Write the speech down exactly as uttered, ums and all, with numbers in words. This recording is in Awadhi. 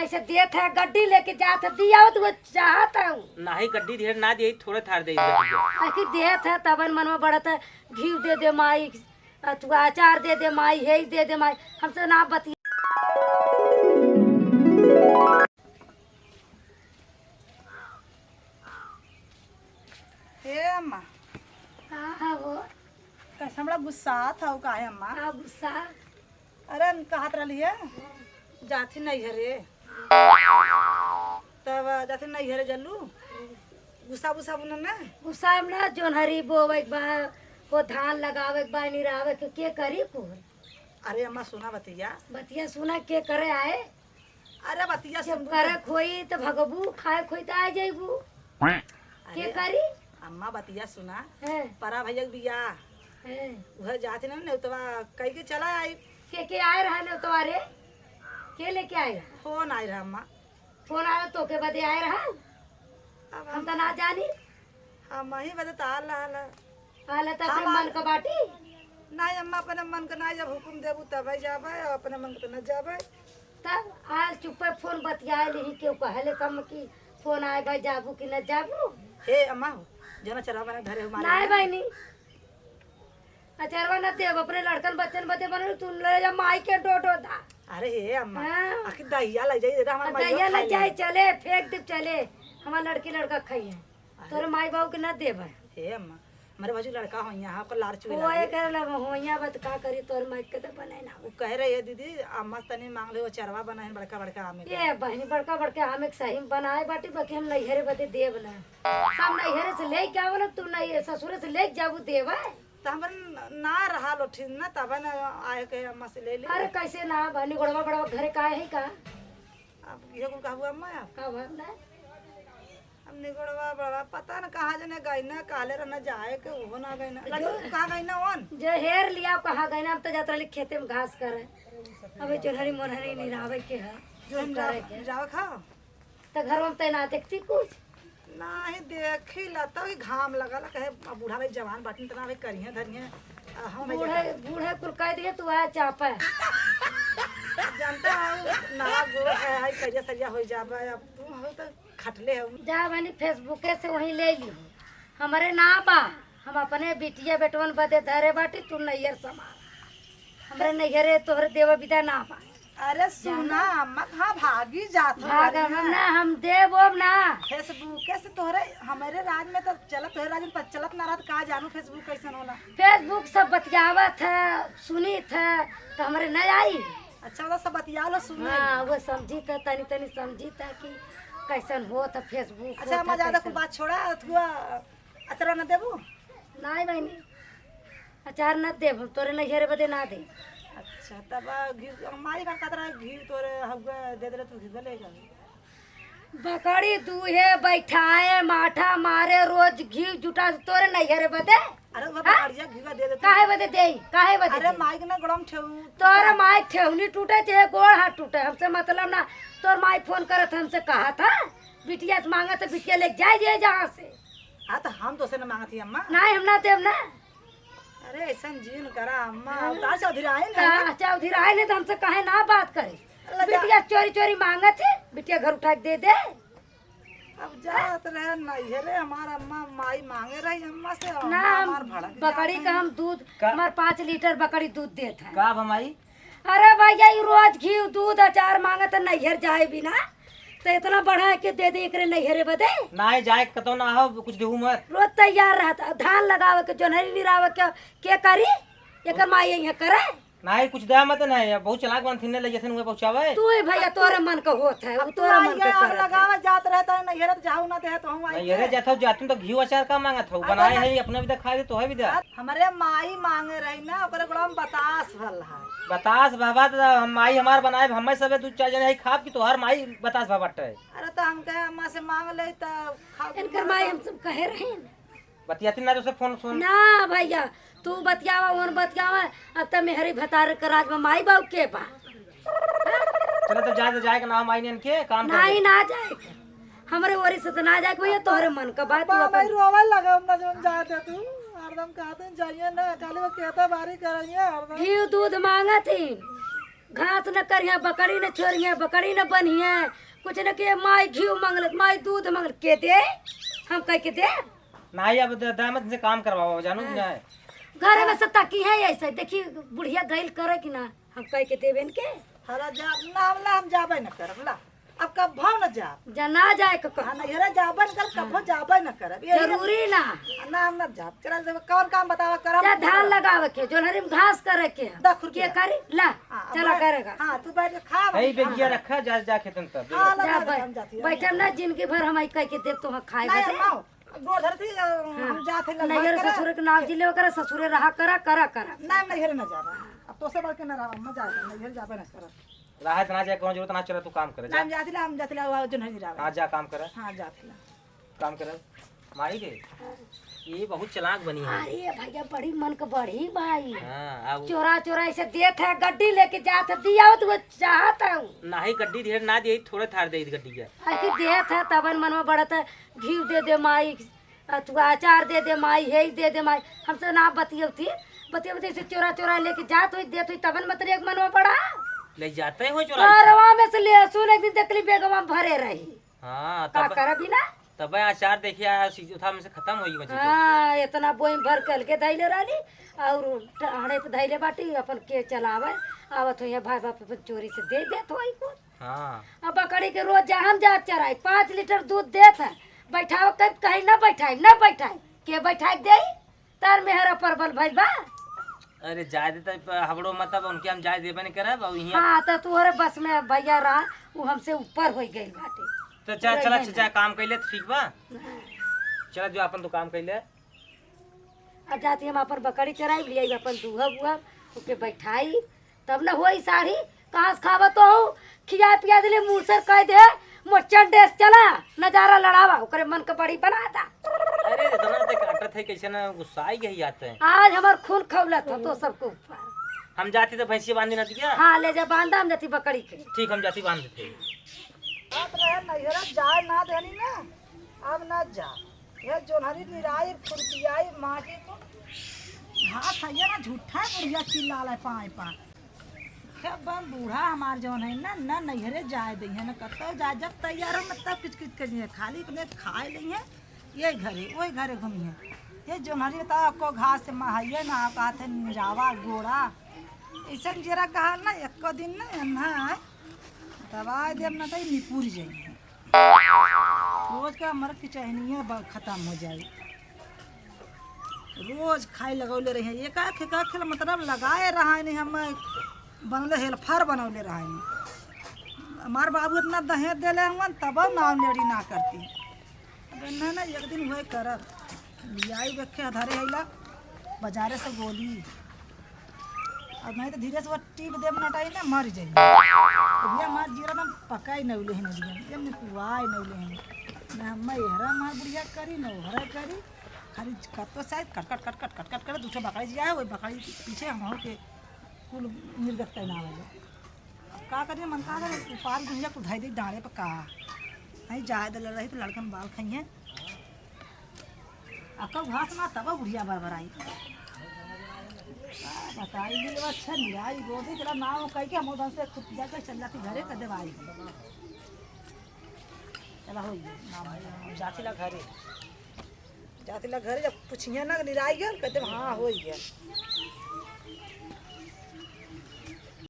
ऐसे देत है, गड्डी लेके जात है, दिया हो तो वो चाहत है। नाही, गड्डी ढेर ना दिए, थोड़े थार दे गड्डी। आखिर देत है, तबन मन में बढ़त है, घी दे दे माई, अथवा अचार दे दे माई, हे दे दे माई, हमसे ना बतिया। हे अम्मा। का है वो? कैसे हमरा गुस्सा था, वो का है अम्मा? का गुस्सा? अरे, हम कहत रहली है, जाथी नैहरे। तब जाथी नैहरे जल्लू। गुस्सा, गुस्सा बुनन ना। गुस्सा में ना, जोनहरी बोवे के बा, को धान लगावे के बा, निरावे के, के करी कुल? अरे अम्मा, सुना बतिया। बतिया सुना, के करे आए? अरे बतिया जब सुन। करे खोई त भगबू, खाए खोई त आ जाइबू। अरे के करी? अम्मा बतिया सुना। हैं। परा भैया के बियाह। हैं। उहे जात ही ना नेउतवा कई के चला आई। के के आए रहा नेउतवा रे? के लेके आए रहा? फोन आए रहा अम्मा। फोन आए तो के बदे आए रहा? अब हम हम तो ना जानी। हम ही बदे तो आल रहल है। आल है तो अपने हम मन आल का बाटी? नहीं अम्मा, अपने मन का ना, जब हुकुम देबू तब ही जाबे, अपने मन का तो न जाबे। तब आल चुप्पे फोन बतियाए लिही, केहू कहले कम कि फोन आए भाई जाबू कि न जाबू? हे अम्मा हो, जना चला मैंने घरे हमारे नहीं बहिनी, अचारवा न देब, अपने लड़कन बच्चन बदे बनल, तू ले जा माई के डो डो दा। अरे हे अम्मा, हाँ। आखिर दहिया लग जाई, दादा हमारे अब माई दहिया खा लग जाए, ले। चले फेंक दे, चले हमार लड़की लड़का खाई है। अरे। तोरे माई बाबू के न देब। हे अम्मा, हमारे बाजू लड़का हो यहाँ, ओकर लार चुए वो लागी। ये कर लब हो यहाँ, बात का करी, तोर माई के तो बनाए ना। वो कह रहे है दीदी, अम्मा से तनी मांग ले, वो चरवा बनाए बड़का बड़का आमे के। ये बहिनी, बड़का बड़का आमे के सही में बनाए बाटी, बाकी हम नैहरे बदे देब ना। सब नैहरे से लेके आवल, तू नहीं ससुरे से लेके जाबू देबे। त हमर न-, ना रहा लोठिन ना, तब न आए के अम्मा से ले ले। अरे कैसे ना बा, निगोड़वा बड़वा घरे का है का? अब ये कुल कहबू अम्मा अब? का बात ना? अब निगोड़वा बड़वा पता न कहाँ जने गई ना, काले रहना जाए के, उहो ना गई ना। जो लड्डू कहाँ गई ना ओन? जो हेर लिया कहाँ गई ना, हम तो जात रहली खेते में घास करे। अबे जोनहरी मोनहरी निरावे के है, जो हम करे जाओ, के। जाओ खाओ। त घरवा में तैनात देखती कुछ? नाही, देखी ला, तब ही घाम लगल, कहे, "अब बूढ़ा भाई जवान बाटिन, तना भाई करिहे धरिहे।" आ, हम भाई बूढ़े, जाता। बूढ़े कुल कह दिए, तू आ चापे। जानता है, वो नया गोर है, आई करिया सरिया हो जाबे, अब तू हो तो खटले हो। जा बनी, Facebookए से वहीं ले ली। हमरे ना बा, हम अपने बिटिया बेटवन बदे धरे बाटी, तू नैयर संभाल। हमरे नैहरे तोहरे देवे बिदा ना बा। अरे सुना, जाना। अम्मा कहाँ भागी जात हो भाग बढ़िया। हम ना, हम देब ओब ना। Facebookए से तोहरे, हमरे राज में तो चलत, तोहरे राज में तो चलत ना रहत, का जानू Facebook कैसन होला। Facebook सब बतियावत है, सुनित है, तो हमरे न आई। अच्छा, वो सब बतिया लो, सुन लो। हाँ, वो समझी था, तनी तनी समझी था कि कैसन होत है Facebook, अच्छा, होत है अम्मा, ज्यादा कैसन। कुल बात छोड़ा, तू अचार न देबू? नाहीं बहिनी, अचार न देब हम, तोरे नैहरे बदे ना देब। अच्छा, तब, आ, घी, माई का कहत रहा, घी तोरे हगुआ दे देले, तू घी ले जा। बकरी दूहे बैठाए, माठा मारे, रोज घी जुटा तोरे नैहरे बदे। अरे, वो हाँ? बकरिया घी दे दे तू। काहे बदे देई? काहे बदे अरे, देई? माई के ना गोड़म ठेऊ। तोरे माई ठेहुनी टूटे, चाहे गोड़ हाथ टूटे, हमसे मतलब ना। तोर माई फोन करत, हमसे कहत, बिटिया से मांगत, बिटिया लेके जाए दिए जहाँ से। हाँ, तो हम तो से ना मांगत ही, अम्मा। नाहीं, हम ना देब ना। अरे, ऐसन जीन करा, अम्मा, हाँ। उतार चौधरी आए ना। हाँ, चौधरी आए नहीं तो हमसे काहे ना बात करे। अल्लाह जा। बिटिया चोरी चोरी मांगत है, बिटिया घर उठा के दे दे। अब जात रहे नैहरे, हमार अम्मा, माई मांगे रही अम्मा से, और ना, अम्मा हम हमार भड़क बकरी जात का है। हम दूध, का? हमार पाँच लीटर बकरी दूध देत है। का अब हमारी? अरे भैया, ई रोज घी, दूध, अचार मांगत है, नैहर जाए बिना, तो इतना बढ़ा के दे दे एकरे नैहरे बदे। नाहीं, जाए के कतौ ना हो, कुछ देहू मत। रोज तैयार रहत, धान लगावे के, जोन्हरी निरावे के, के करी? एकर माई यहाँ करे? नाहीं, कुछ दे मत, नाहीं, बहुत चालाक बनथिन, ले जैसे उहे पहुँचावे। तू ही भैया, तोरे मन का होत है, अब वो तू तोरे आई मन का है, अब करत है। लगावे जात रहे तो नैहरे तो जाऊ ना दे, तो हम आई नैहरे है। जात हो, जातुन तो घी अचार का मांगत हो, अब बनाए तो है, अपना भी तो खा दे, तोहे भी दे। अब हमरे माई मांगे रही ना, ओकरे गोड़ा में बतास भल है। बतास बाबा, तो हम माई हमार बनाए, हमें सबे दू चार जने ही खाब कि तोहार माई बतास बाबा बाटे। अरे तो हम कहे अम्मा से मांग ले तो खा इनकर माई हम सब कहे रहे ना। बतियाती ना तो से फोन सुन। ना भैया, तू बतियावा, ओन बतियावा, अब त मेहरी भतार के राज में माई बाबू के बा? चलो तो जा, तो जाए के ना माई ने इनके काम कर नाहीं, ले। ना जाए के। हमरे ओरी से तो ना जाए के भैया, तोहरे मन का बात, तू अब्बा, अपन मैं रोवे लगा, हम ना जौन जाए दे तू। हरदम कहते हैं, "जाइए ना, खाली वो कहता बारी कराइए हरदम।" घी दूध मांगत ही। घास न करिहे, बकरी न छोड़िहे, बकरी न बनिहे, कुछ न किहे, माई घीव मंगलत, माई दूध मंगलत, के दे? हम कह के दे? नाही, अब द-, दामद से काम करवावा, जानू कि हाँ। नाही? घर में से तकी है ऐसे, देखी बुढ़िया गइल करे कि ना, हम कह के देबे इनके? हरा जा, ना, ना, हम जाबे न करब, ला। अब कब भाव न जा। जा ना जाए के कहो। हाँ, नैहरे जाबे न करब, कब हाँ। जाबे न करब। ये जरूरी ना। ना, हम ना जाब। चला, जब कौन काम बतावा, करब जा, हम धान करब। लगावे के, जोन्हरी में घास करे के। दस रुपया। के करी? ला, हाँ, चला बैठ, करेगा। हाँ, तू बैठ के खा, ए, हम बेगिया खा। रखा, जा, जा खेतन तब। हाँ, ला, जा, जा, बैठ, हम जाती है। बैठब ना, जिंदगी भर हम आई कह के देब तो हम खाए नहीं, बदे। अम्मा, गोधरती, अ, हाँ। हम जात है, नैहर लगभग ससुर के नाम जिले ओकरा, ससुरे रहा करा, करा, करा। नहीं, नैहर ना जाबा। अब तोसे बढ़ के ना रहा, अम्मा जाए, नैहर जाबे ना करा। रहा इतना जाए, कौन जरूरत ना, चला तू काम करे, जा। नहीं, हम जात है, हम जात है, वो जो नहीं जाबा। हाँ, जा काम करे। हाँ, जात है। काम करे। माई रे, ये बहुत चालाक बनी है। अरे भैया, बड़ी मन के बड़ी माई। हाँ, अब चोरा चोरा ऐसे देत है, गड्डी लेके जात है, दिया तो वो चाहत है। नाही, गड्डी ढेर ना दे, थोड़े थार दे गड्डी के। अरे देत है, तबन मनवा बढ़त है, घीव दे दे माई, अथवा अचार दे दे माई, हेई दे दे माई। हमसे ना बतियौती, बतियौती से चोरा चोरा लेके जात हुई, देत हुई, तबन मतरी एक मनवा बड़ा। ले जाते हो चोरा के? घरवा में से लहसुन एक दिन देखली बेगवा में भरे रही। हाँ, का तब, करब ही ना? तब अचार देखिया, सीजोथा में से खतम होई बची तो। हाँ, इतना बोइम भर के अलगे धइले रहली, और टाढ़े पे धइले बाटी, अपन के चलावे, आवत हुई है भाई बाप अपन चोरी से दे देत होई कुछ। हाँ। अब बकरी के रोज जा हम जा चराई, पाँच लीटर दूध देत है, बैठाओ कब कहीं ना बैठाई, ना बैठाई, के बैठाई दे? तार मेहरा परबल भइल बा। अरे जाए दे, तब हबड़ो मत, अब उनके हम जाए देबे नहीं करब, अब इहाँ हाँ, तो तोहरे बस में भैया रहा, वो हमसे ऊपर हो गइल बाटे। तो चला, पूरा चला, इहाँ चला, काम कइले तो ठीक बा। हाँ। चला जो अपन तो काम कइले। अब जाती हम अपन बकरी चराई, लियाई अपन दूहब उहब, ओके बैठाई, तब न होई साढ़ी। कहाँ से खावा तो हो? खिया पिया दिले, मुसर कह दे, मोर चंडेस चला, नजारा लड़ावा, ओकरे मन के बड़ी बनाता। अरे, इतना ते काटत है, कैसे ना गुस्साई गई जाते हैं। आज हमार खून खौलत हो तो सबके ऊपर। हम जाती तो भैंसिया बांधी ना दिया। हाँ, ले जा बांधा, हम जाती बकरी के। ठीक, हम जाती बांध देते। बात रहे नैहरा जाए ना देनी ना, अब ना जा। ये जोन्हरी निराई, खुरपियाई, माटी को घास है ना, झूठा बुढ़िया चिल्ला ले पाए पा। हे बम बूढ़ा हमार जौन है ना, ना नैहरे जाए दइहे, ना कतौ जाए। जब तैयार हो, ना तब किचकिच करिहे, खाली अपने खाए लइहे, ये घरे, वही घरे घूमिहे। ये जोन्हरी बताओ, को घास से महाइये ना, कहते निरावा गोड़ा। ऐसन जरा कहा ना, एको दिन ना, एन्हा दबाए देब ना, तो ई निपुर जाइहे। रोज का हमार किचहनिया ब-, खतम हो जाई। रोज खाए लगौले रही, एक आख, एक आख, मतलब लगाए रहा नहीं, हम बनले हेल्पर बनौले रहा नहीं। हमार बाबू इतना दहेज देले हवन, तब नाव नेड़ी ना करती। अब ना, ना, एक दिन वही करब, लियाई देखे धरे हैला, बाजारे से गोली। अब नहीं तो धीरे से वो टीप देब नटाई ना, मर जाई। तो भैया हमार जीरा एकदम पकाई नौले हैं, एकदम निपुआई नौले हैं। ना हम एहरा हमार बुढ़िया करी, ना ओहरा करी। खाली कत्तो साइड कट, कट, कट, कट, कट, कट, कट, दूसरा बकरी जिया है, वही बकरी के पीछे हम हो के कुल निर्गत तैनाव है। अब का करिए, मन का करे, उपार गुंजा कुल धई दे डाँड़े पे का। नहीं जाए दे रही तो लड़कन बाल खाइए। आ कब घास ना तब बुढ़िया बरबराई। का बताई, दिल अच्छा नहीं आई, गोदी तेरा नाम कह के हम उधर से खुद जाके चल जाती घरे कर देवाई। चला होई गया, नाम है, हम जाती ला घरे। जाती ला घरे, जब पूछिए ना निराई गया, कहते हाँ होई गया।